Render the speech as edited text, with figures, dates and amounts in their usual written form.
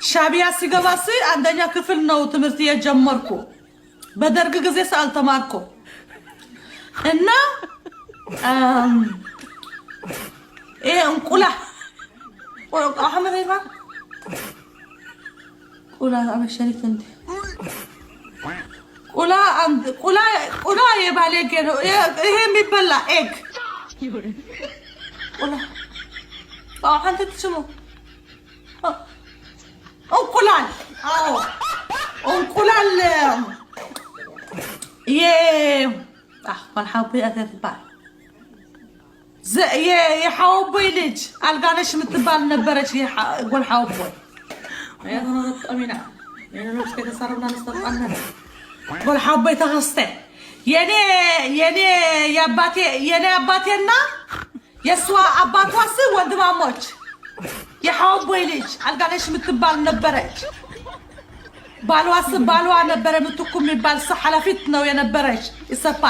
ሻቢያ ሲገባስ አንደኛ ክፍል ነው ትምህርት የጀመርኩ። በደርግ ጊዜ አልተማርኩ እና ይሄ እንቁላ ቁላ አበሸሪት እንዴ ቁላ ቁላ ቁላ የባለጌ ነው ይሄ የሚበላ egg ቁላ አንተ ትስሙ እንቁላል። አዎ እንቁላል የሓወቦይ ልጅ አልጋነሽ የምትባል ነበረች። ጎል ሓወቦይ ጎል ሓወቦይ ተኸስተ የኔ አባቴና የእሷ አባቷስ ወንድማሞች የሓወቦይ ልጅ አልጋነሽ የምትባል ነበረች። ባሏስ ባሏ ነበረ ምትኩ የሚባል ኃላፊት ነው የነበረች ይሰፋ።